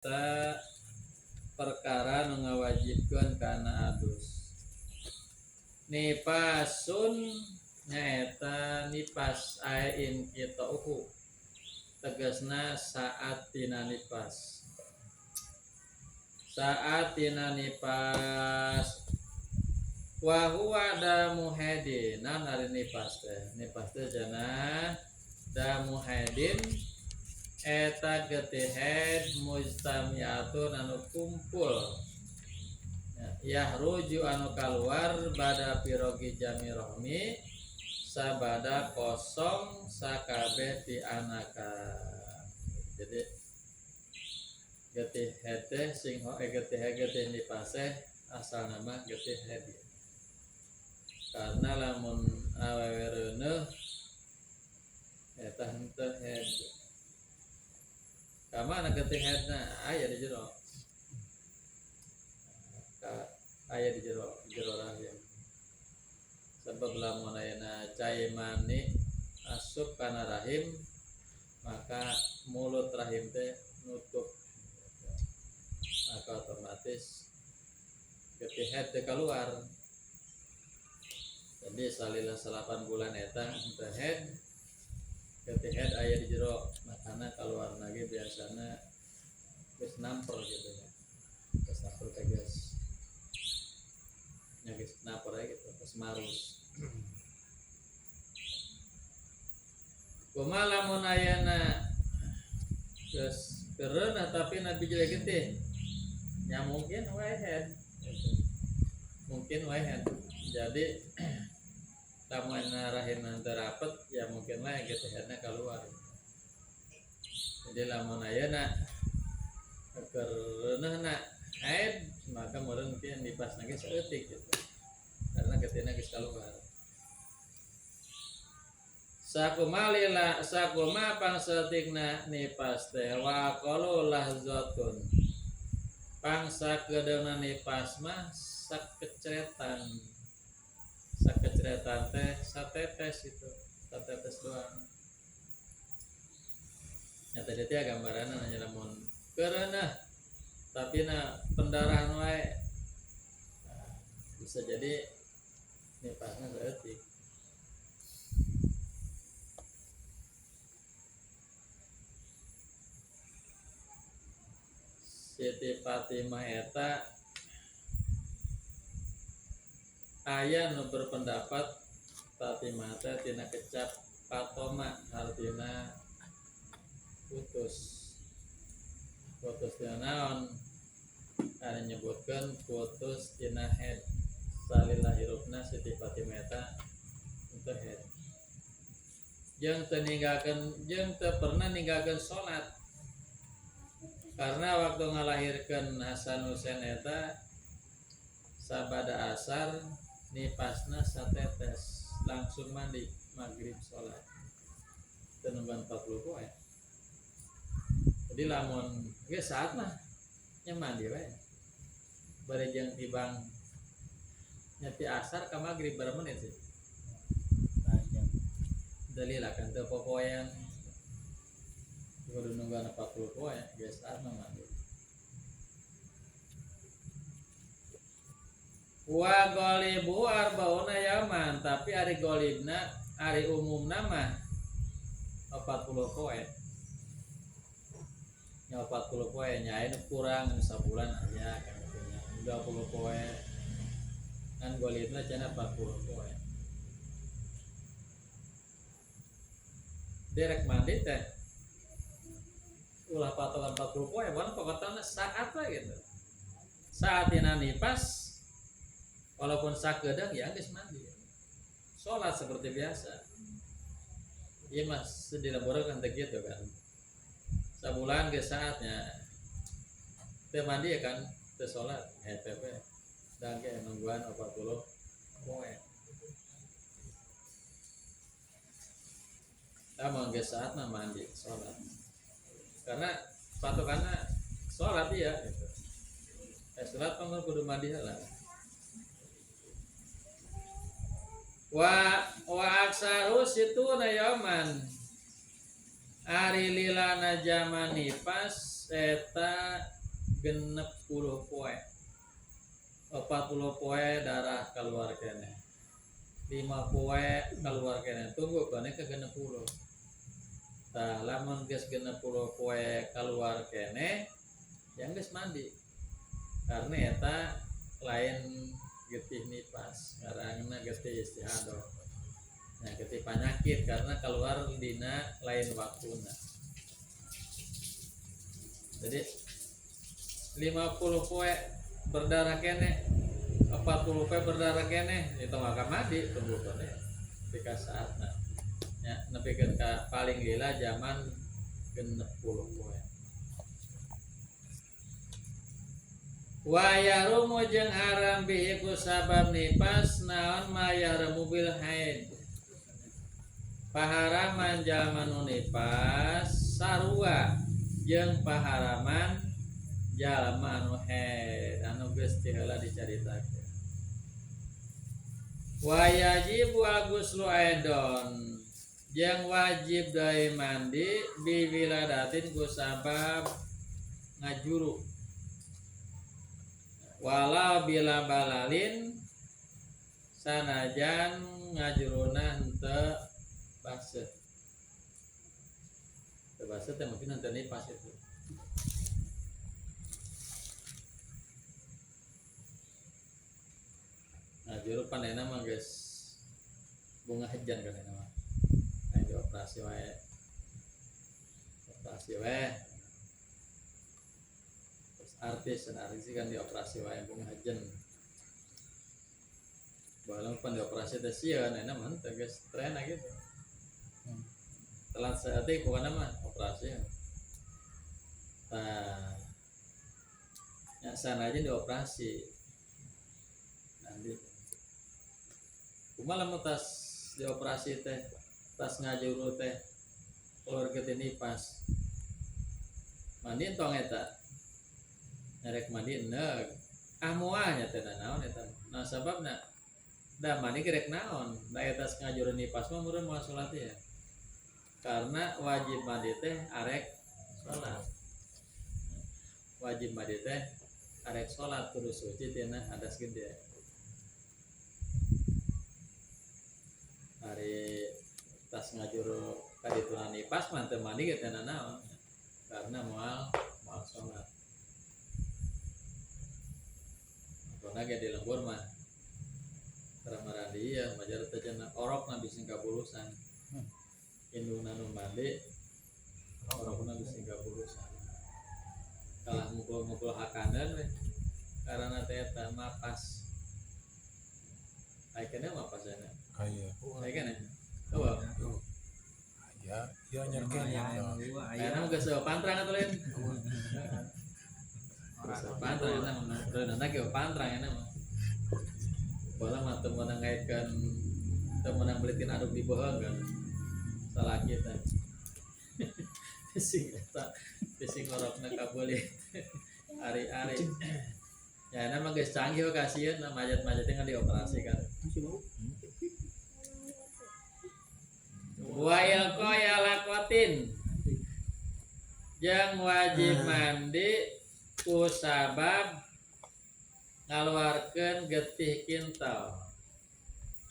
nyaeta perkara nu ngawajibkeun kana adus. Nifasun nyaeta nifas ain qita'uhu tegasna saat tina nifas. Saat tina nifas wa huwa damu haidin. Naon ari nifas teh? Nifas teh cenah damu haidin eta getih haid mujtamiatun anu kumpul yahruju anu kaluar bada pirogi jami rohmi sabada kosong sakabeh ti anakan. Jadi getih haid teh sing getih haid getih nifas teh asal nama getih haid. Karena lamun awewe reuneuh eta henteu haid. Kamana getih haidna aya di jero. Aya di jero, jero rahim. Sebab lamun ayana cai mani asup kana rahim, maka mulut rahim teh nutup. Maka otomatis getih haid teh keluar. Jadi salila 8 bulan eta teh haid, getih haid aya di jero, makana keluar lagi biasana geus namper gitu ya. Geus namper teh geus nya geus namper aya gitu, geus marus. Kumaha lamun ayana geus keureunah tapi nabi jadi getih? Ya mungkin wae haid. Mungkin wae haid. Jadi lamun rahim teu rapet ya mungkin wae getih haidna keluar. Jadi lamun ayeuna keureunahna haid maka meureun mungkin nifasna ge saeutik gitu. Karena getihna geus keluar. Sakumalila sakuma pangsaeutikna nifas teh wa qalu lahzatun. Pangsakedeuna nifas mah sakecretan. Sakecretan teh satetes itu, satetes doang. Ya tadi teh gambaranna nanya lamun keureunah tapi na pendarahan wae. Nah, bisa jadi nifasna saeutik. Siti Fatimah eta aya nu berpendapat Fatimah teh tina kecap patoma artina putus. Putus tina naon? Anu nyebutkeun putus tina haid. Salila hirupna Siti Fatimah eta teu haid. Jeung teu ninggalkeun, jeung teu pernah ninggalkeun salat. Karena waktu ngalahirkeun Hasan Husain eta sabada asar nipasna satetes langsung mandi maghrib salat. Teu nungguan 40 poe. Jadi lamun geus saat mah nya mandi we. Bari jeung tibang nya ti asar ka maghrib berapa menit sih? Dalil akan teu popoean. Kudu nungguan 40 poe geus saat mah mandi. Wa ghalibu arbauna yaman, tapi ari ghalibna ari umumna mah 40 poe. Nya 40 poe nya aya nu kurang nu sabulan aya kan kitu nya. 20 poe. Kan ghalibna cenah 40 poe. Derek mandi teh ulah patokan 40 poe, bukan pokokna saat lah gitu. Saat dina nifas walaupun sakedeung ya geus mandi. Salat seperti biasa. Ieu mah dilaporkeun teh kitu kan. Sabulan geus saatnya teu mandi ya kan, teu salat, hepep we. Dan ge nungguan 40 poe. Lamun geus saatna mandi salat. Karena patokanna salat ieu gitu. Salat mah kudu mandi heula. Wa aksaru situna yaman. Ari lilana zaman nifas eta 60 poe 40 poe darah keluar keneh 5 poe keluar keneh tunggu keneh ke 60. Tah lamun geus 60 poe keluar keneh yang geus mandi karena eta lain getih nifas ngaranna getih istihadah. Nah getih penyakit karena keluar dina lain waktuna. Jadi 50 poe berdarah keneh 40 poe berdarah keneh itu maka mandi tunggu keneh ketika saatna nya nepikeun ka paling lila zaman 60 poe. Wa yahrumu jeung haram bihi ku sabab nifas naon ma yahrumu bil haid. Paharaman jalma nu nifas sarua jeung paharaman jalma anu haid anu geus ti heula dicaritakeun. Wa yajibu al-ghuslu aidon jeung wajib deui mandi bi wiladatin ku sabab ngajuru. Walau bila balalin sanajan ngajuruna henteu baseuh. Teu baseuh teh mungkin henteu nifas itu. Ngajuru panena mah geus bunga hejan kan eta mah. Aya dioperasi wae. Operasi wae. Artis dan artis kan dioperasi wae bunga hajen. Baheula pan dioperasi teh sieun enak mah teh geus tren gitu. Telat saeutik pokona mah operasi. Tah nya sanajan dioperasi. Nanti kumaha lamun tas dioperasi teh tas ngajuru teh keluar getih nifas. Mandi tong eta. Ngarek mandi endeg ah moal nya teh naon eta nah sababna da mandi gerek naon da eta ngajuru nifas mah meureun moal salat ya karena wajib mandi teh arek salat wajib mandi teh arek salat kudu suci tina hadas gede ari tas ngajuru ka dituna nifas mah teu mandi ge teh naon karena moal moal salat. Karena ge di lembur mah ramaradi ya majar teh cenah orokna bisi kabulusan. Indungna nu mandi orokna bisi kabulusan. Kalah ngumpul-ngumpul hakaneun we karena teh eta mapas. Aya keneh mapas cenah. Aya. Aya keneh. Eueuh. Aya, ieu nyerkeun ya. Aya mah geus pantrang atuh lain. Pantrang eta mah, reunana ge pantrang eta mah. Baheula mah teu meunang ngaitkeun teu meunang belitkeun aduk di beuheung kan. Salaki teh. Bising eta, bising orokna kabeuli. Ari-ari. Ya eta mah geus canggih kasieun majat-majatnya kan dioperasi kan. Wa ilqa yalaqatin jeung wajib mandi ku sabab ngaluarkeun getih kintal.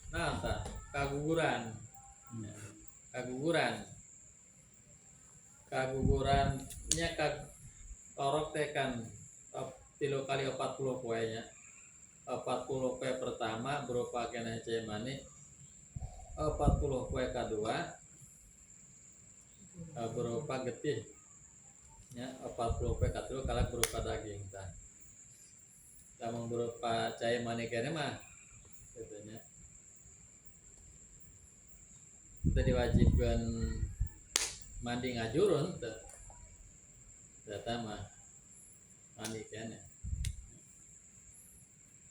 Naon tah? Kaguguran. Kaguguran. Kaguguran nya ka orok teh kan 3 kali 40 poe nya. 40 poe pertama berupa keneh cai mani. 40 poe kadua berupa getih. Ya, 40 poe katilu kalak berupa daging tah. Lamun berupa cai mani keneh mah kitu nya. Teu diwajibkeun mandi ngajurun teu. Eta mah mandi keneh.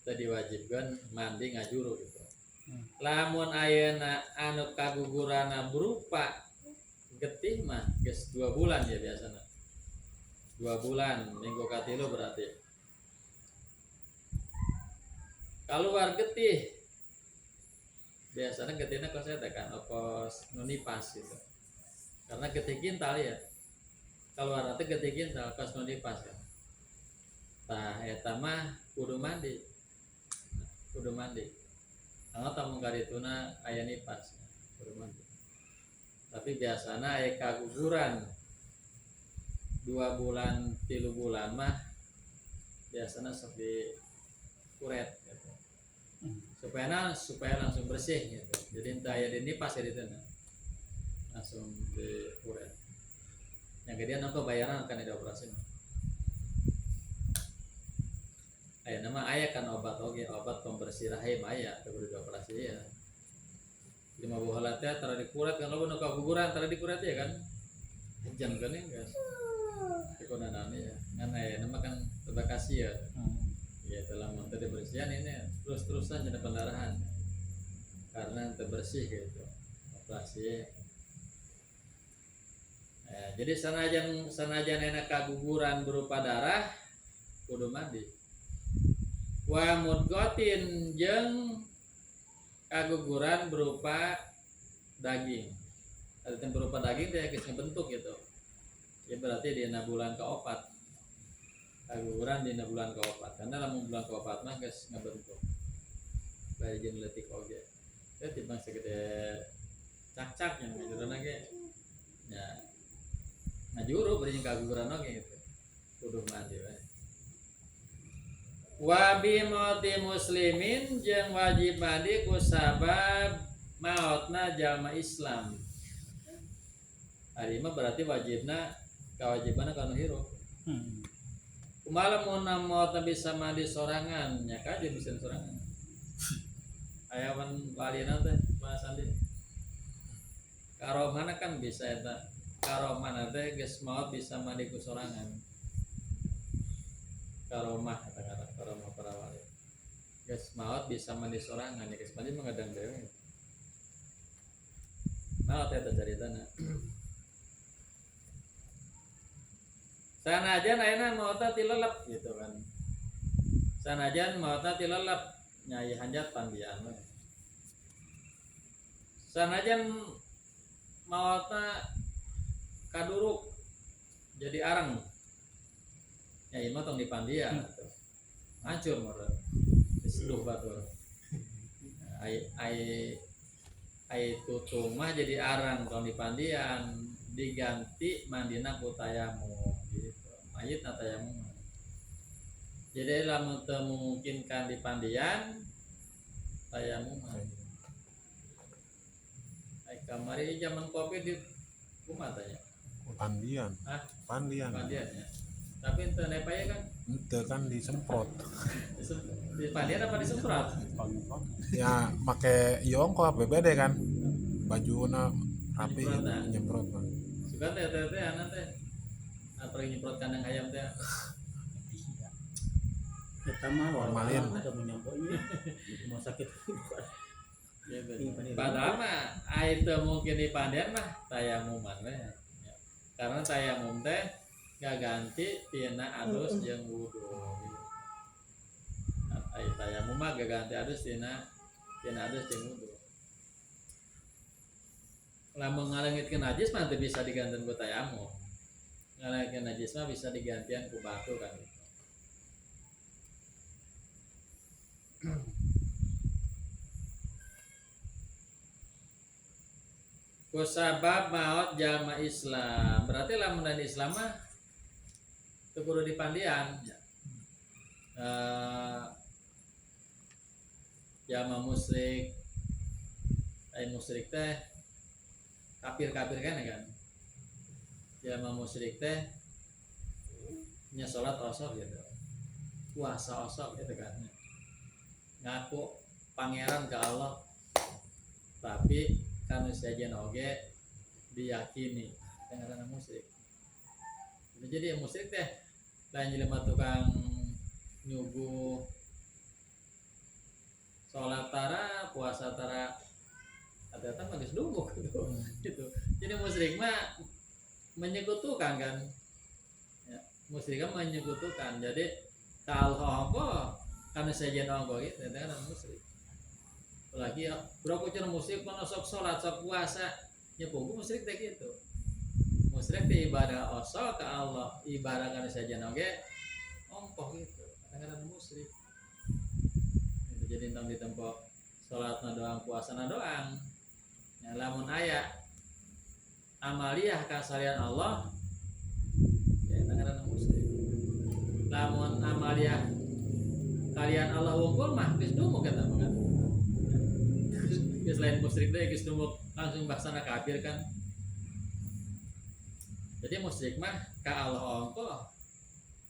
Teu diwajibkeun mandi ngajuru gitu. Lamun ayeuna anu kaguguranna berupa getih mah geus 2 bulan ya biasana. 2 bulan minggu katilu berarti keluar getih biasanya getihnya kos eta kan kos nu nifas gitu karena getih kintal ya keluar nanti getih kintal kos nu nifas ya. Tah eta mah kudu mandi. Kudu mandi. Anggap lamun karituna aya nifas, kudu mandi. Tapi biasana aya kaguguran 2 bulan 3 bulan mah biasana sok dikuret gitu. Supaya langsung bersih gitu. Jadi entah aya di nifas ya dituna. Langsung dikuret. Yang kemudian apa bayaran akan ada operasi mah. Aya nama aya kan obat oge, obat pembersih rahim aya teu kudu dioperasi ya. Lima buah teh tara dikuret kan loba nu kaguguran tara dikuret ya kan. Jam kan ya guys. Tekonanane ya. Ngan aya nama kan terbakasi ya. Ya dalam teu dibersihan ini terus-terusan jadi pendarahan. Karena teu bersih gitu. Operasi. Jadi sanajan enak kaguguran berupa darah kudu mandi. Wa mudghatin jeung kaguguran berupa daging. Artinya berupa daging teh geus ngebentuk gitu. Ya berarti dina bulan keopat. Kaguguran dina bulan keopat. Karena lamun bulan keopat mah geus ngebentuk. Bae jeung leutik oge. Teh timbang segede cakcak yang ngajuruna ge. Ya ngajuru bari jeung kaguguran oge gitu. Kudu mandi we. Wa bi mauti muslimin jeung wajib mandi ku sabab maotna jalma Islam. Ari mah berarti wajibna kewajibanna kana hirup. Kumaha lamun maotna bisa mandi sorangan, nya ka dia bisa sorangan. Aya wan walina teh Mas Andi. Karomana kan bisa eta. Karomana teh geus maot bisa mandi ku sorangan. Karomah kata kata karomah para wali. Geus maot bisa mandi sorangan, ya geus mandi mah ngadang dewe. Maot eta caritana. Sanajan ayeuna maotna tilelep gitu kan. Sanajan maotna tilelep nyai hanjat pandian we. Sanajan maotna kaduruk jadi arang. Nyai mah tong dipandian atuh. Hancur meureun. Diseduh batur. Ai tutung mah jadi arang tong dipandian, diganti mandina ku tayamum gitu. Mayit na tayamum. Jadi lamun teu memungkinkan dipandian tayamum. Ai kamari zaman Covid di kumaha tanya? Pandian. Hah? Pandian. Pandian ya. Tapi ente nepaya kan? Ente kan disemprot. Di pandian apa disemprot? Ya make yongko APBD kan. Bajuna rapi Nyemprot, nah. nyemprot mah. Suka teh teh teh anak teh. Apa nyemprot kandang ayam teh? Iya. Eta mah Formalin. ada menyampo ini di rumah sakit. Ya, Iya, pandian. padahal mah ai teu mungkin di pandian mah tayamuman we. Ya. Karena tayamum teh gak ganti tina adus jeung wudu. Ai tayamum mah gak ganti adus tina adus jeung wudu. Lamun ngalengitkeun najis mah teu bisa digantian ku tayamum. Ngalengitkeun najis mah bisa digantian ku batu kan gitu. Kusabab maot jalma Islam. Berarti lamun dan Islam mah teu kudu dipandian. Jalma musyrik, ai musyrik teh kafir-kafir kan ya kan. Jalma musyrik teh nya salat osok gitu. Puasa osok gitu kan. Ngaku pangeran ke Allah. Tapi kanu sejen oge diyakini ngaranna musyrik. Jadi yang musyrik teh lain jelema tukang nyuguh salat tara, puasa tara, eta mah geus dumuk gitu. Gitu. Jadi musyrik mah menyekutukan kan. Ya, musyrik mah menyekutukan. Jadi kalau ongko kanu sejen ongko gitu eta kan musyrik. Apalagi ya, berapa cara musyrik mah sok salat, sok puasa, nya pungku musyrik teh gitu. Musyrik teh ibadah osok ke Allah, ibadah kana sejen oge ongkoh gitu. tong ditempo salatna doang puasana doang. Ya, lamun aya amaliyah ka salian Allah ya eta ngaranna musyrik. Lamun amaliyah kalian Allah wungkul mah geus dumuk eta mah kan. Geus lain musyrik deui geus dumuk langsung bahasana kafir kan. Jadi musyrik mah ka Allah ongkoh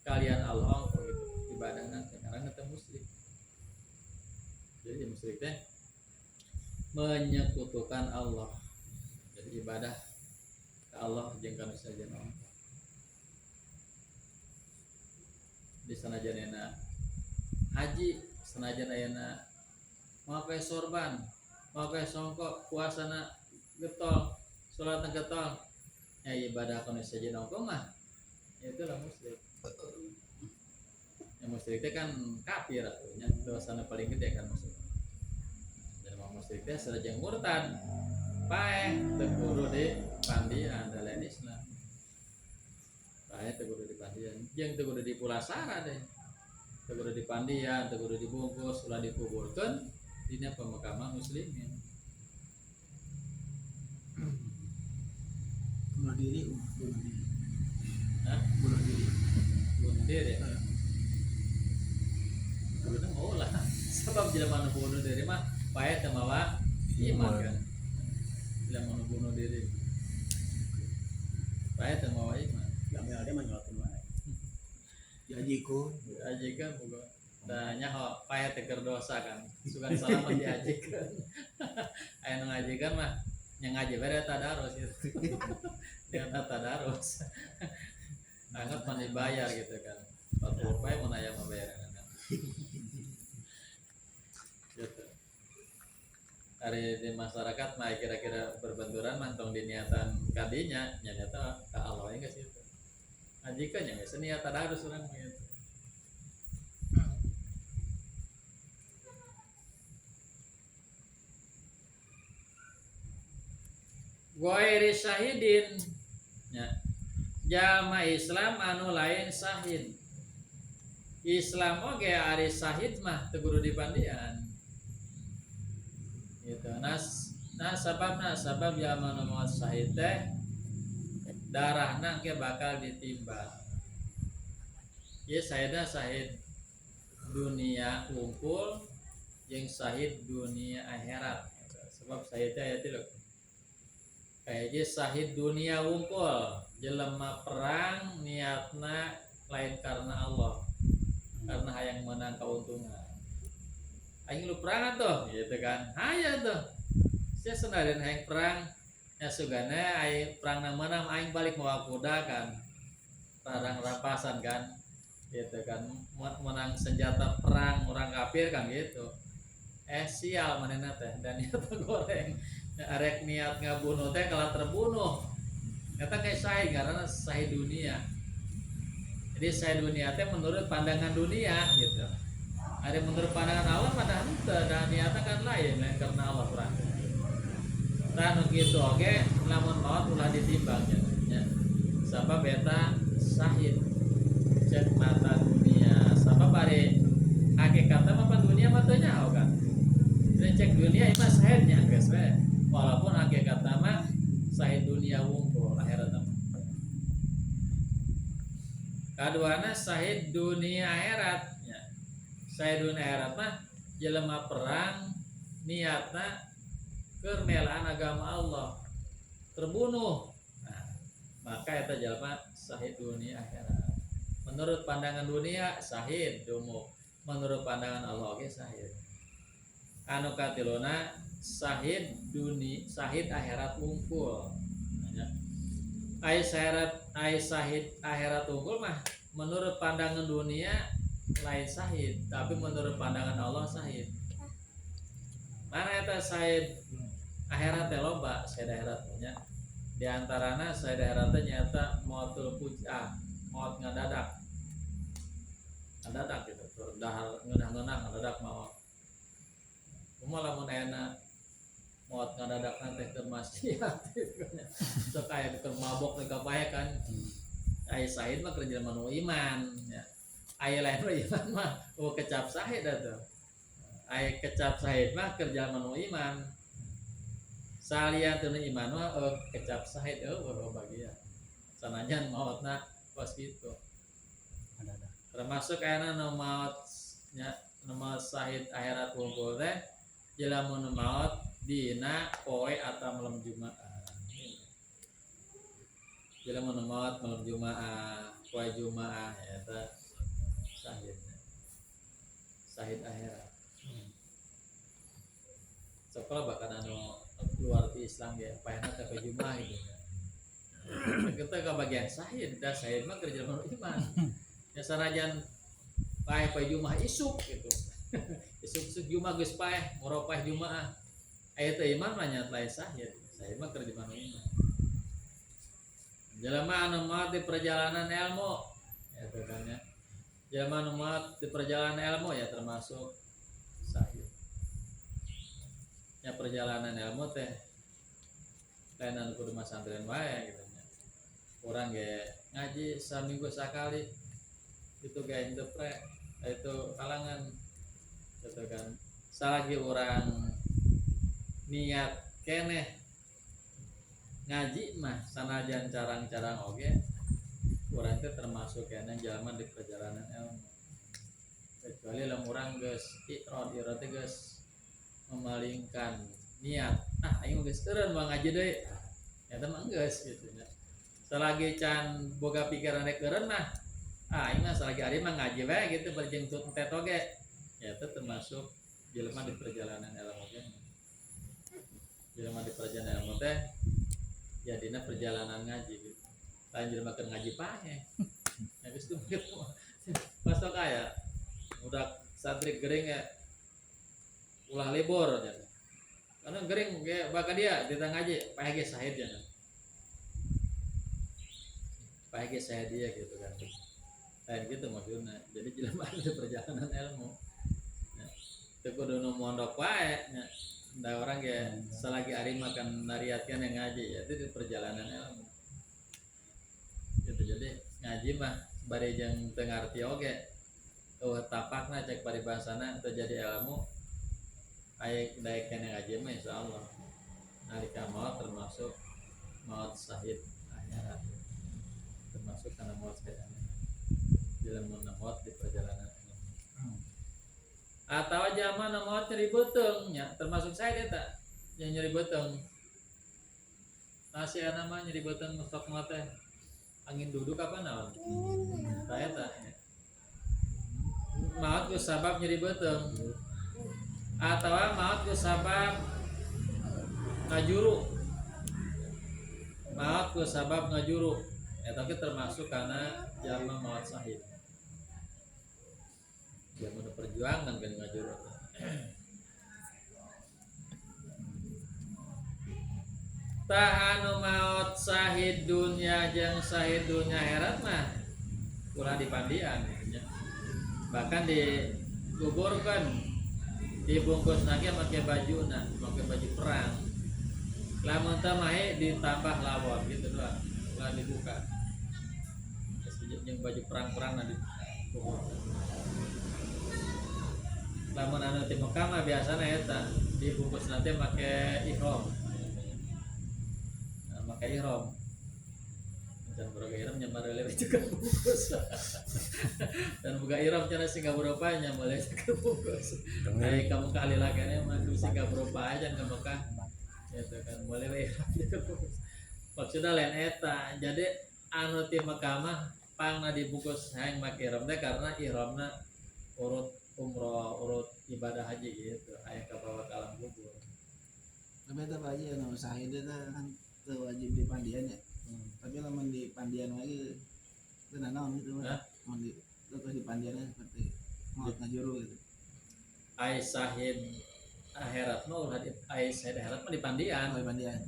kalian Allah ongkoh gitu ibadahna teh ngaranna teh musyrik. Jadi musyrik teh menyekutukan Allah. Jadi ibadah ke Allah jeung ka nu sejen ongkoh. Di sanajan haji, sanajan ayeuna make sorban, make songkok, puasana getol, salatna getol, ya ibadah ka nu sejen ongkoh mah itulah musyrik. Ya musyrik teh kan kafir atuh nya, dosana paling gede kan musyrik. Jadi mah musyrik teh sanajan murtad, paeh teu kudu dipandian da lain Islam. Paeh teu kudu dipandian, jeung teu kudu dipulasara deh. Teu kudu dipandian, teu kudu dibungkus, ulah dikuburkeun dina pemakaman muslimin. Bunuh diri, bunuh diri. Hah? Bunuh diri. Bunuh diri. Bunuh mah ulah. Sebab jelema nu bunuh diri mah paeh teu mawa iman kan. Jelema nu bunuh diri paeh teu mawa iman. Diambil dia mah nyolatin wae. Diajikeun. Diajikeun boga. Tah nyaho paeh teh keur dosa kan. Sugan salah mah diajikeun. Aya nu ngajikeun mah nya ngaji bae tadarus gitu. Dia tadarus. Anggap mah dibayar gitu kan. 40 pae mun aya mah bayaran kan. Gitu. Ari di masyarakat mah kira-kira berbenturan mah tong diniatan kadinya nya nyata ka Allah geus itu. Ngajikeun nya geus niat tadarus urang mah gitu. Ghairi syahidin nya jalma Islam anu lain syahid. Islam oge ari syahid mah teu kudu dipandian. Gitu. Nah sababna sabab jalma nu maot syahid teh darahna engke bakal ditimbang. Ieu syahidna syahid dunia wungkul jeung syahid dunia akhirat. Sebab syahid teh aya tilu. Kahiji syahid dunia wungkul, jelema perang niatna lain karena Allah, karena hayang menang keuntungan. Aing lu perang atuh gitu kan. Hayang tuh. Sia sanajan hayang perang nya sugana aing perang na menang aing balik mawa kuda kan. Perang rampasan kan. Gitu kan. Menang senjata perang orang kafir kan gitu. Sial manehna teh dan niat goreng. Arek niat ngabunuh teh kalah terbunuh. Eta kayak syahid karena syahid dunia. Jadi syahid dunia teh menurut pandangan dunia gitu. Ada menurut pandangan Allah padahal henteu da niatna kan lain, lain karena Allah perang. Tah nu kitu oge lamun maot ulah ditimbang nya. Sabab eta syahid cek mata dunia. Sabab ari hakikatna mah pan dunia mah teu nyaho kan. Jadi cek dunia ieu mah syahidnya geus we. Walaupun hakikatna mah syahid dunia wungkul akhirat mah. Kaduana syahid dunia akhirat nya. Syahid dunia akhirat mah jelema perang niatna keur melaan agama Allah terbunuh. Nah, maka eta jelema syahid dunia akhirat. Menurut pandangan dunia syahid dumuk, menurut pandangan Allah oge syahid. Anu katiluna syahid dunia syahid akhirat wungkul. Ai akhirat ai syahid akhirat wungkul mah menurut pandangan dunia lain syahid, tapi menurut pandangan Allah syahid. Mana eta syahid akhirat teh loba syahid akhirat nya. Di antarana syahid akhirat teh nyaeta mautul fujah, maut ngadadak. Ngadadak gitu, dahar ngeunah-ngeunah ngadadak maut. Kumaha lamun ayeuna maut ngadadak teh keur maksiat gitu kan. Sok aya keur mabok teh kapae kan. Aya syahid mah keur jelema nu iman nya. Aya lain mah iman mah eueuh kecap syahid atuh. Aya kecap sahid mah keur jalma nu iman. Salian teu iman mah kecap sahid euweuh bagian. Sanajan maotna kos kitu. Ada. Termasuk ayana nu maot nya, nu maot sahid akhirat wungkul teh jelema nu maot dina poe atau malam Jumaah. Jelema nu maot malam Jumaah, poe Jumaah eta sahid. Sahid akhirat. Sekolah bahkan anu luar ti Islam ge paehna teh poe Jumaah gitu nya. Kita ke bagian sahid, dah sahid mah keur jelema nu iman. Ya sanajan paeh poe Jumaah isuk gitu. Isuk-isuk Jumaah geus paeh, ngoro paeh Jumaah. Aya teu iman mah nya lain sahid. Sahid mah keur jelema nu iman. Jelema anu maot di perjalanan ilmu ya teh kan ya. Jelema anu maot di perjalanan ilmu ya termasuk sahid. Ya perjalanan ilmu teh lain anu kudu masantren wae gitu nya. Urang ge ngaji saminggu sakali itu ge henteu pre itu kalangan gitu kan. Salagi urang niat keneh ngaji mah sanajan carang-carang oge urang teh termasuk keneh jalma di perjalanan ilmu. Kecuali lamun urang geus i'rad, i'rad teh geus memalingkan niat, ah aing geus eureun moal ngaji deui, eta mah geus gitu nya. Salagi can boga pikiran rek eureun mah, ah aing mah salagi ari mah ngaji wae gitu bari jeung tut entet oge, ya itu termasuk jelema di perjalanan ilmu oge. Jelema di perjalanan ilmu teh jadina perjalanan ngaji gitu. Lain jelema keur ngaji paeh. Ya geus tuh gitu. Pas sok aya budak santri gering ya ulah libur aja. Karena gering ge bakal dia ditang ngaji paeh ge sahid ya. Paeh ge sahid dia gitu kan. Lain gitu maksudna. Jadi jelema di perjalanan ilmu. Ya. Teu kudu nu mondok wae nya. Da orang ge salagi ari makan nariatkeun yang ngaji ya itu di perjalanan ilmu. Gitu jadi ngaji mah bari jeung teu ngarti oge. Eueuh tapakna cek paribasana teu jadi ilmu. Aya daek keneh ngaji mah insyaallah. Nalika maot termasuk maot sahid akhirat. Termasuk kana maot sahid akhirat. Jelema maot di perjalanan ilmu. Atau jalma nu maot nyeri beuteung nya, termasuk saya eta yang nyeri beuteung. Masih ana mah nyeri beuteung sok mah teh angin duduk apa naon? Tah eta nya. Maot ku sabab nyeri beuteung. Atawa maot ku sabab ngajuru. Maot ku sabab ngajuru. Eta ge termasuk kana jalma maot sahid. Jalma nu perjuangan kan ngajuru. Tah anu maot sahid dunya jeung sahid dunya akhirat mah ulah dipandian gitu nya. Bahkan dikuburkan dibungkus lagi pakai baju nah, pakai baju perang. Lamun teu mae ditambah lawon gitu doang, ulah dibuka. Terus jeung baju perang-perang nah dikubur. Lamun anu ti Mekah mah biasana eta dibungkus nanti make ihram. Nah, make ihram. Dan boga ihram nya marele juga bungkus. Dan boga ihram cenah sing berupa nya boleh juga bungkus. Ai kamu ka alila kene mah sing berupa aja ke Mekah. Gitu kan boleh we ihram juga bungkus. Maksudna lain eta. Jadi anu ti Mekah mah pangna dibungkus hayang make ihram teh karena ihramna urut umroh, urut ibadah haji gitu, hayang kabawa ka alam kubur. Tapi eta Pak Haji anu sahid eta kan teu wajib di pandian ya. Tapi lamun di pandian lagi teu nanaon gitu mah. Hah? Lamun di teu di pandiannya seperti maot ngajuru gitu. Ai sahid akhirat mah ulah di, ai sahid akhirat mah di pandian. Oh, di pandian.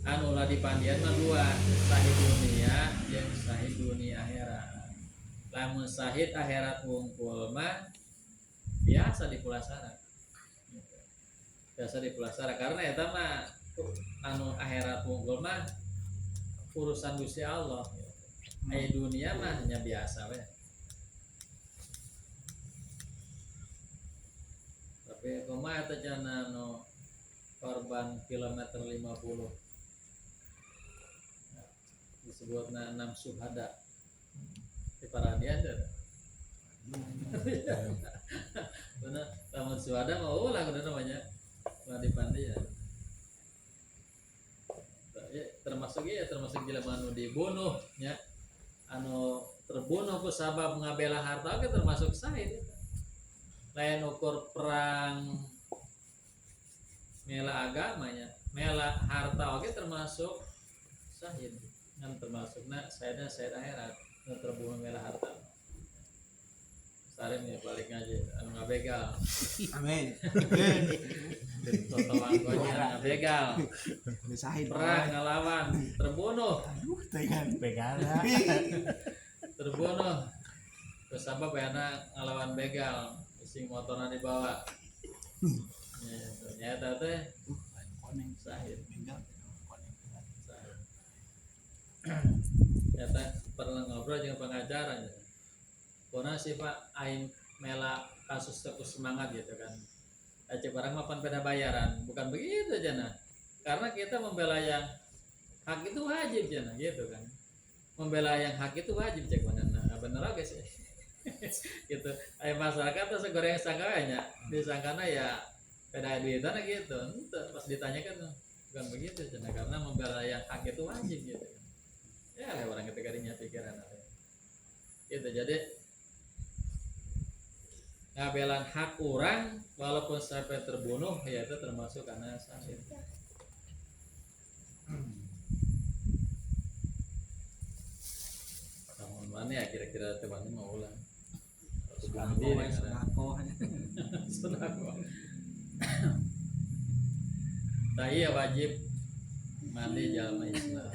Anu ulah di pandian mah dua, sahid dunia jeung sahid dunia akhirat. Lamun sahid akhirat wungkul mah biasa di pulasara. Biasa di pulasara karena eta mah anu akhirat wungkul mah urusan Gusti Allah. Ai dunia mah nya biasa we. Tapi kumaha eta cenah nu korban kilometer 50 disebutna 6 syuhada di paradian teh. Bener, lamun syuhada mah ulah kudu namanya ulah dipandian. Ya, termasuk ya termasuk jelema anu dibunuh nya, anu terbunuh ku sabab ngabela harta oge termasuk syahid. Lain ukur perang mela agamanya, mela harta oge termasuk syahid. Ngan termasukna syahidna syahid akhirat nu terbunuh mela harta. Sarim ya balik ngaji anu ngabegal. Amin. Totoan gonya ngabegal. Syahid. Perang ngelawan terbunuh. Aduh, tegan. Begal. Terbunuh. Kusabab ayana ngelawan begal, sing motorna dibawa. Ya, nyata teh Koneng syahid. begal koneng. Syahid. Nyata pernah ngobrol dengan pengacara gitu. Pernah sih Pak aing mela kasus teku semangat gitu kan. Cek barang mah pan beda bayaran, bukan begitu jana. Karena kita membela yang hak itu wajib jana gitu kan. Membela yang hak itu wajib cek mana. Nah, bener oke sih. Gitu. Ayo masyarakat tuh segoreng sangkanya, disangkana ya beda duitan gitu. Ente, pas ditanyakan bukan begitu jana, karena membela yang hak itu wajib gitu kan. Ya lah orang ketika dinya pikiran apa. Gitu. Jadi ngabelan hak orang walaupun sampai terbunuh ya itu termasuk karena syahid. Tahun mana ya kira-kira teman mau ulang? Sodako. Sodako. Nah iya wajib mandi jalma Islam.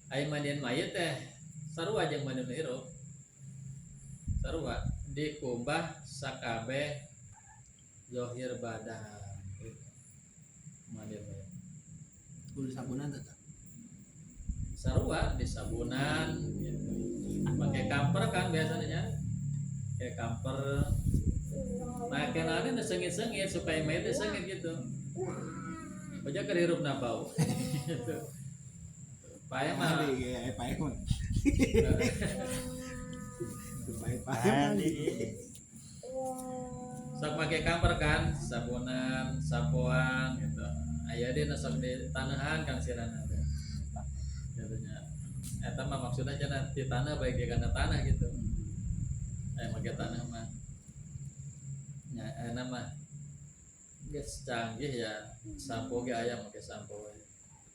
Ai mandian mayit teh sarua jeung mandian hirup. Sarua dikumbah sakabeh zahir badan. Mandian mayit. Kudu sabunan teh. Sarua disabunan gitu. Pakai kamper kan biasanya. Pakai kamper. Nah, kenalnya nu sengit-sengit supaya mayit teh sengit gitu. Baca keur hirupna bau. Gitu. Pae mah. Mandi ge pae mah. Pae pae mandi. Sok pakai kamper kan, sabunan, sapoan gitu. Aya deui nu sok di tanahan kan sirana teh. Katanya eta mah maksudna cenah di tanah baik di kana tanah gitu. Make tanah mah. Nya eta mah geus canggih ya, sampo ge aya make sampo we.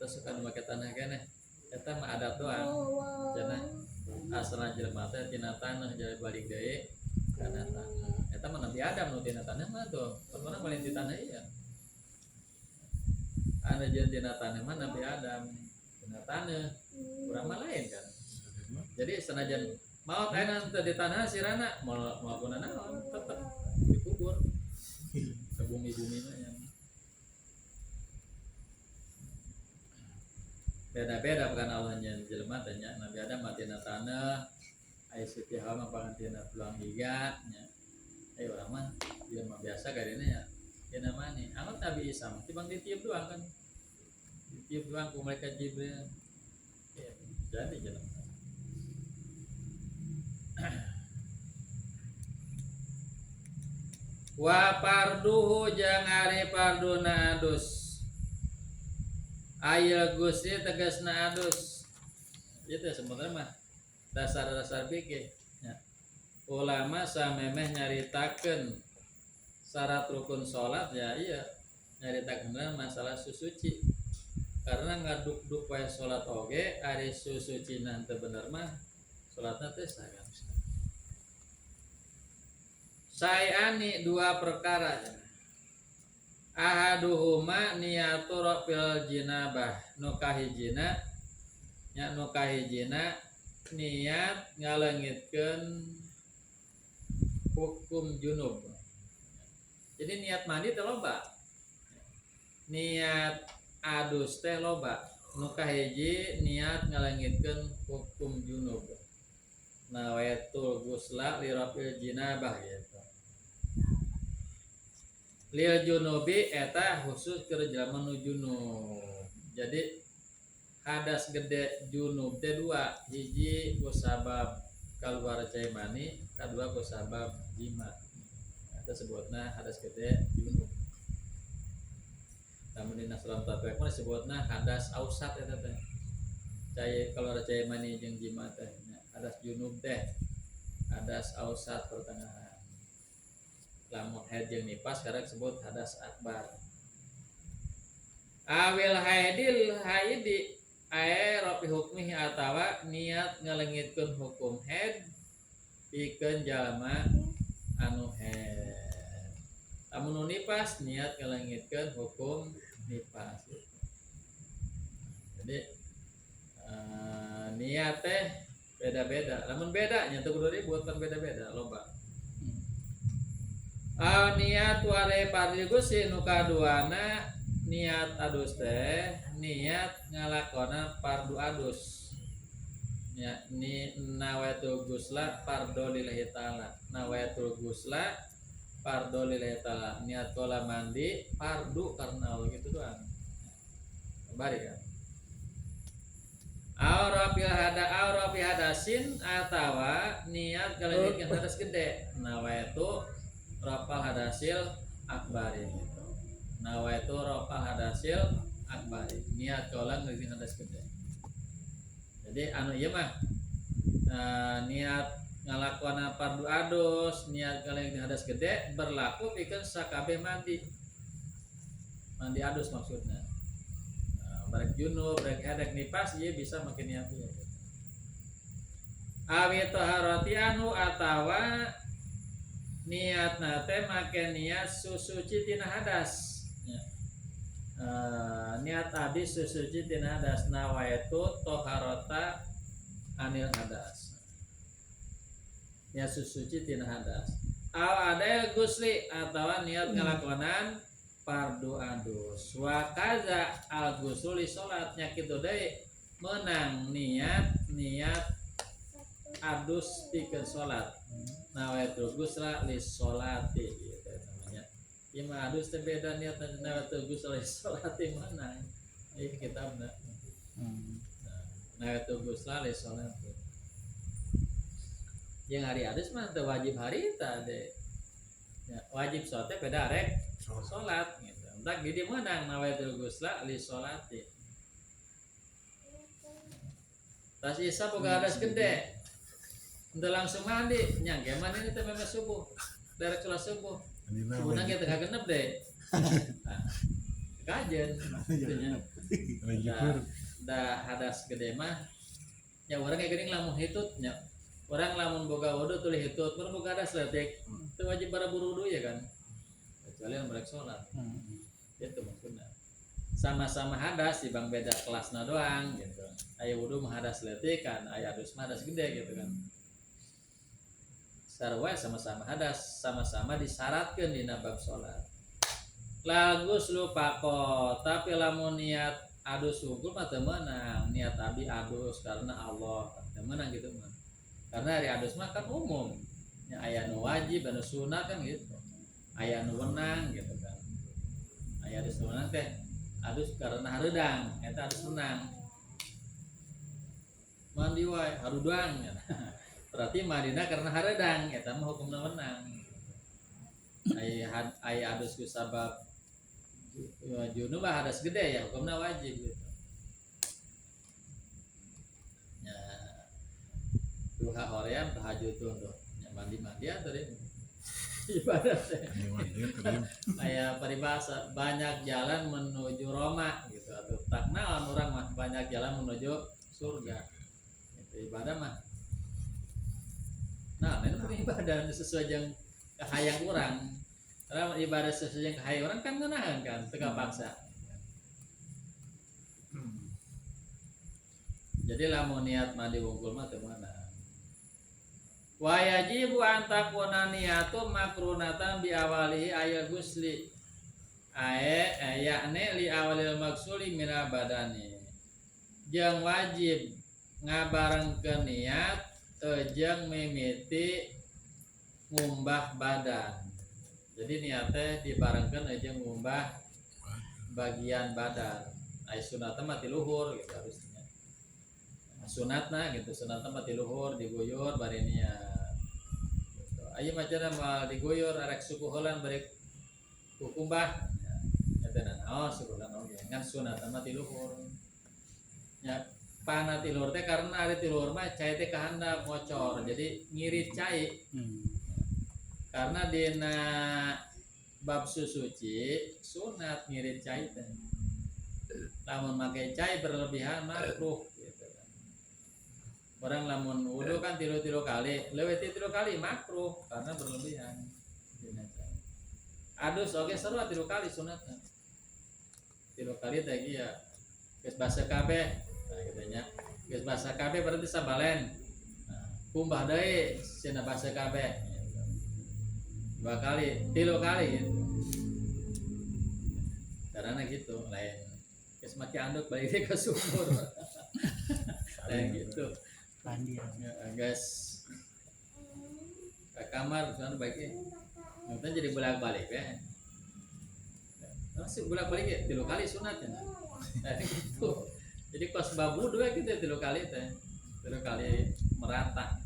Terus suka make tanah keneh. Eta mah adat doang. Cenah asalna jelema teh tina tanah jadi balik deui kana tanah. Eta mah Nabi Adam nu tina tanah mah tuh. Urang paling di tanah iya. Anu jeung tina tanah mah Nabi Adam tina tanah. Urang mah lain kan. Jadi sanajan maot ayeuna teu di tanah sirana moal moal guna naon tetep dikubur. Ke bumi-bumi mah nya. Beda-beda bukan Allah nyen jelema teh nya. Nabi Adam mah tina tanah, aya Siti Hawa mah pangantina tulang iga nya. Urang mah jelema biasa kadina nya. Tina mani. Amat Nabi Isa mah tibang ditiup doang kan. Ditiup doang ku malaikat Jibril. Ya, jadi jelema. Wa parduhu jeung ari parduna adus. Ayil gusti tegasna adus. Itu sebenarnya mah dasar-dasar fikih. Ya. Ulama samemeh nyaritakeun syarat rukun salat ya iya nyaritakeun masalah susuci. Karena ngaduk-duk wae salat oge ari susucina teu bener mah salatna teh sah kan. Sayani dua perkara. Ahaduhuma niyatu rafil jinabah. Nu kahijina nya nu kahijina niat ngalengitkeun hukum junub. Jadi niat mandi teh loba. Niat adus teh loba. Nu kahiji niat ngalengitkeun hukum junub. Nawaitul gusla li rafil jinabah gitu. Lil junubi eta khusus keur jelema nu junub. Jadi hadas gede junub teh dua, hiji ku sabab kaluar cai mani, kadua ku sabab jima. Eta sebutna hadas gede junub. Lamun dina sulam tafek mah disebutna hadas ausat eta teh. Cai kaluar cai mani jeung jima teh hadas junub teh hadas ausat pertengahan. Lamun haid jeung nifas sekarang sebut hadas akbar. Awil haidil haidi ae rafi hukmihi atawa niat ngalengitkeun hukum haid pikeun jalma anu haid. Lamun nu nifas niat ngalengitkeun hukum nifas. Jadi niat teh beda-beda. Lamun beda nya teu kudu ribut kan beda-beda loba. Niat wale fardhi gusli nu kaduana niat adus teh niat ngalakona fardu adus. Ya ni nawaitul gusla fardu lillahi taala. Nawaitul gusla fardu lillahi taala. Niat kola mandi fardu karena Allah gitu doang. Bari kan. Aurafil hada aurafi hadasin atawa niat ngalengitkeun hadas gede. Nawaitu rafal hadasil akbari gitu. Nawaitu rafal hadasil akbari. Niat kola ngalengitkeun hadas gede. Jadi anu ieu mah niat ngalakona fardu adus, niat ngalengitkeun hadas gede berlaku pikeun sakabeh mandi. Mandi adus maksudnya. Barek junub, barek haid, nifas ieu bisa make niat ieu. Awi taharati anu atawa niatna teh make niat susuci tina hadas. Ya. Niat abdi susuci tina hadas nawaitu taharata anil hadas. Niat susuci tina hadas. Al adail gusli atawa niat ngalakonan fardu adus. Wa kaza al guslu li salat nya kitu deui meunang niat niat adus pikeun salat. Nawaitu gusla li sholati gitu namanya. Ieu mah adus teh beda niat nawaitu gusla li sholati meunang. Ieu kitabna. Nah, nawaitu gusla li sholati. Jeung hari adus mah teu wajib harita de. Ya, wajib sholat teh beda rek salat gitu. Entak di dieu meunang nawaitu gusla li sholati. Tas isa boga hadas gede. Untuk langsung mandi, nya ge mandi teh memang subuh. Derek sholat subuh. Subuhna ge teu kagenep deh. Nah, kajen. Da hadas gede mah nya urang ge geuning lamun hitut nya. Urang lamun boga wudu tuluy hitut, mun boga hadas leutik teu wajib baraburu wudu ya kan. Kecuali yang mereka sholat. Itu maksudnya. Sama-sama hadas di bang beda kelasna doang gitu. Aya wudu mah hadas leutik kan, aya adus mah hadas gede gitu kan. Sarua sama-sama hadas, sama-sama disyaratkeun dina bab salat. Lagus lupako, tapi lamun niat adus wungkul mah teu meunang, niat abdi adus karena Allah teu meunang gitu mah. Karena hari adus mah kan umum. Nya aya nu wajib, anu sunat kan gitu. Aya nu wenang gitu kan. Aya adus wenang teh adus karena hareudang, eta adus wenang. Mandi wae harudang ya. Berarti mandina karena hareudang, eta mah hukumna wenang. Aya aya adus ku sabab junub mah hadas gede ya hukumna wajib gitu. Ya duha hoream tahajud tuh nya mandi-mandi atuh deh. Ibadah teh. Aya paribasa banyak jalan menuju Roma gitu atuh. Tak naon urang mah banyak jalan menuju surga. Itu ibadah mah. Nah, ini pun ibadah sesuai jeung kahayang urang. Karena ibadah sesuai jeung kahayang urang kan ngeunaheun kan, teu kapaksa. Jadi lamun niat mandi wungkul mah teu meunang. Wa yajibu an takuna niyatu makrunatan bi awalihi ayal gusli. Ae yakni li awalil maksuli minal badani. Jeung wajib ngabarengkeun niat Ejeng mimiti ngumbah badan. Jadi niatnya dibarengkeun ejeng ngumbah bagian badan. Ai sunatna mah ti luhur gitu harusnya. Sunatna gitu, sunatna mah ti luhur diguyur bari niat. Gitu. Aya mah cenah moal diguyur arek suku heulan bari kukumbah. Ya, eta naon suku heulan oge. Ngan sunatna mah ti luhur. Ya, pana ti luhur teh karena ari ti luhur mah cai teh kahandap ngocor. Jadi ngirit cai. Karena dina bab susuci sunat ngirit cai teh. Lamun make cai berlebihan makruh gitu kan. Orang lamun wudu kan tilu-tilu kali, leuwih ti 3 kali makruh karena berlebihan dina cai. Adus oge sarua 3 kali sunatna. 3 kali teh ya geus basa kabeh. Nah gitu nya. Geus basa kabeh berarti sabalen. Nah, kumbah deui cenah basa kabeh. 2 kali, 3 kali gitu. Carana gitu, lain geus make anduk balik deui ka sumur. Lain gitu. Mandi. Ya, guys. Ke kamar sana baik ya. Nanti jadi bolak-balik ya. Masih bolak-balik ya, 3 kali sunat ya. Nah, gitu. Jadi pas bab wudu ya gitu 3 kali teh. 3 kali merata.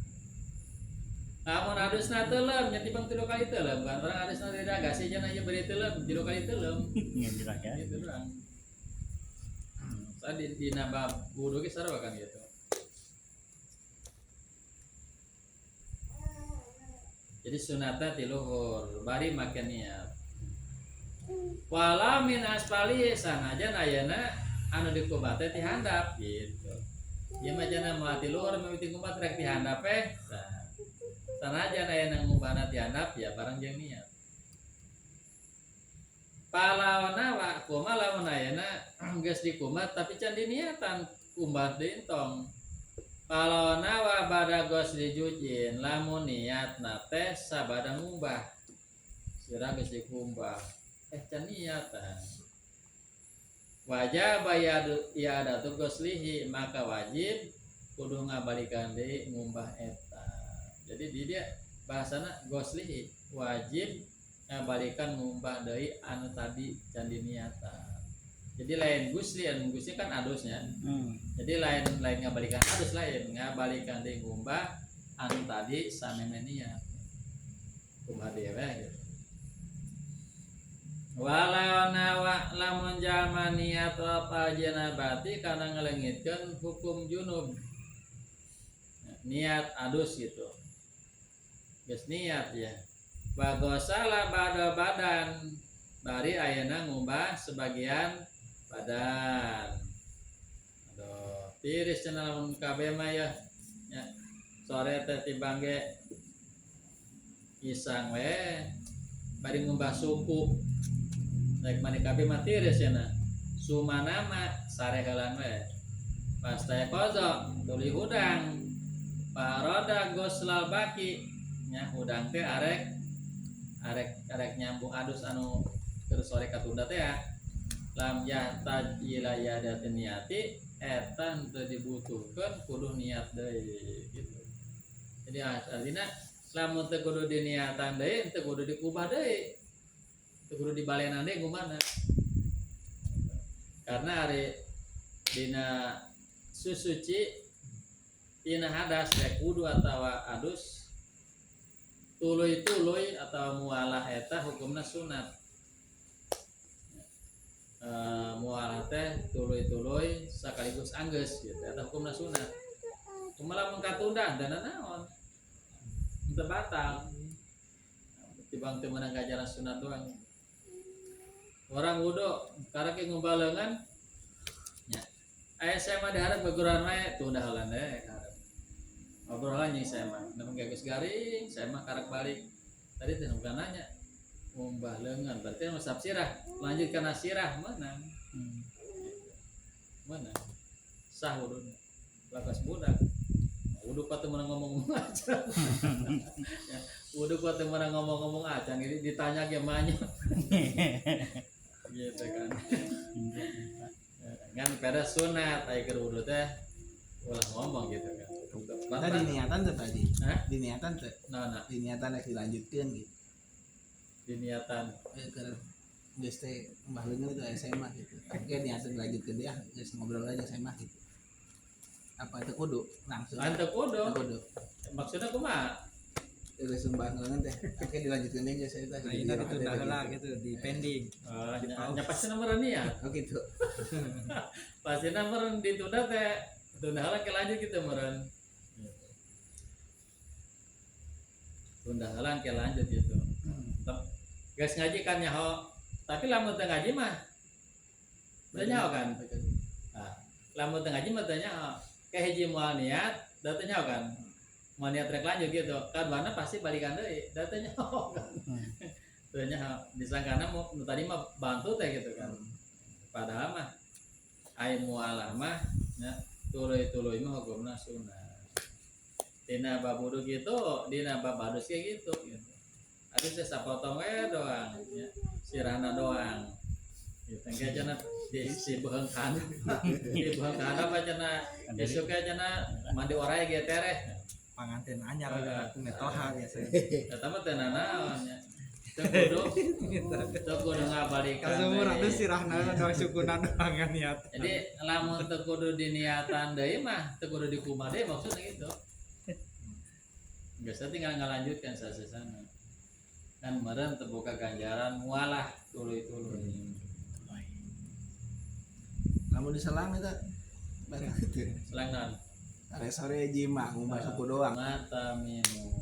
Lamun adusna teuleum nya tibang 3 kali teuleum kan orang adusna tidak gasih cenah ieu beri teuleum 3 kali teuleum. Nya jelas ya. Gitu doang. Saya di bab wudu ge sarua kan gitu. Jadi sunatna ti luhur bari make niat. Wala min asfali sanajan ayeuna anu dikubat teh ti handap gitu. Ieu mah cenah moal ti luhur mimiti ngubat rek ti handap eh. Nah, sanajan ayeuna ngumbahna ti handap ya bareng jeung niat. Palawana wa kumaha lamun ayeuna geus dikumat tapi can diniatan kumbah deui entong. Palawana wa bada gos dijujin lamun niatna teh sabada ngumbah. Sirah geus dikumbah can niatan. Wajib ya ada tugas lihi maka wajib kudu ngabalikan deui ngumbah eta. Jadi di dia bahasana goslihi wajib ngabalikan ngumbah deui anu tadi can diniatan. Jadi lain gusli, anu gusli kan adusnya. Jadi lain ngabalikan adus lain ngabalikan deui ngumbah anu tadi sameme niat. Kumaha deui we gitu. Walau nawa lamun jalma niat apa janabati kana ngelengitkeun hukum junub. Niat adus gitu. Geus niat ya. Bagosala bada badan bari ayeuna ngumbah sebagian badan. Aduh, tiris cenah lamun kabeh mah ya. Ya. Sore teh tibang ge isang we bari ngumbah suku. Rek mandi kabeh mah tiris cenah. Sumanama sareheulan we. Pas teh kozo tuli hudang. Paroda goslal baki nya hudang teh arek arek nyambung adus anu keur sore katunda teh ya. Lam yahtaj ila yadatin niati eta teu dibutuhkeun kudu niat deui gitu. Jadi artinya lamun teu kudu diniatan deui teu kudu dikubah deui. Teu kudu dibalenan deui kumaha. Karena ari dina susuci tina hadas rek wudu atawa adus tuluy-tuluy atau mualah eta hukumna sunat. Mualah teh tuluy-tuluy sekaligus anggeus gitu eta hukumna sunat. Kumaha lamun katunda dana naon? Teu batal. Tibang teu meunang gajaran sunat doang. Orang wudu karek ngumbah leungeun nya. Aya saya mah diharap beguran wae tunda heula deui karep. Obrolan jeung saya mah, neung geus garing, saya mah karek balik. Tadi teh bukan nanya ngumbah leungeun, berarti musab sirah, lanjut kana sirah meunang. Meunang. Sah wuduna. Lakas budak. Wudu kok teu meunang ngomong-ngomong aja. Ya, wudu kok teu meunang ngomong-ngomong aja, jadi ditanya ge manya. Gitu kan. Ngan pada sunat aya keur wudu teh ulah ngomong gitu kan. Kita diniatan teh Pak Haji. Hah? Diniatan teh. Nah, Diniatan rek dilanjutkeun gitu. Diniatan. Keur geus teh mbah leungeun itu SMA gitu. Oke, niatan dilanjutkeun dia geus ngobrol aja SMA gitu. Apa itu kudu langsung? Teu kudu. Teu kudu. Maksudnya kumaha? Geus mbah leungeun teh. Oke, dilanjutkeun deui geus eta. Nah, ini ditunda heula gitu, di pending. Oh, nya, pasti nomor ya. Oh gitu. Pasti nomor ditunda teh, tunda heula ke lanjut gitu meureun. Tunda heula ke lanjut gitu. Geus ngaji kan nyaho, tapi lamun teu ngaji mah teu nyaho kan. Nah, lamun teu ngaji mah teu nyaho. Kayak hiji moal niat, da teu nyaho kan. Moal niat rek lanjut gitu. Kaduana pasti balikan deui, da teu nyaho kan. Teu nyaho. Disangkana mau nu tadi mah bantu teh gitu kan. Padahal mah ai mualah mah nya tuluy-tuluy mah hukumna sunah. Dina bab wudu gitu, dina bab adus kayak gitu gitu. Adus teh sapotong we doang nya, sirahna doang. Gitu engke cenah di si beuheung kana. Di beuheung kana mah cenah besok ge cenah mandi orai ge tereh. Panganten anyar aku metoha biasanya. Eta mah teu nanaon nya. Teu kudu ngabalikan. Kasumur deui. atuh sirahna doang, sukuna doang kan niat. Jadi lamun teu kudu diniatan deui mah teu kudu dikumaha deui maksudnya gitu. Geus tinggal ngalanjutkan sasesana. Kan meureun terbuka ganjaran mualah tuluy-tuluy. Lamun diselang eta batal teu? Selang naon? Sore sore jima ngumbah suku doang. Mata minum.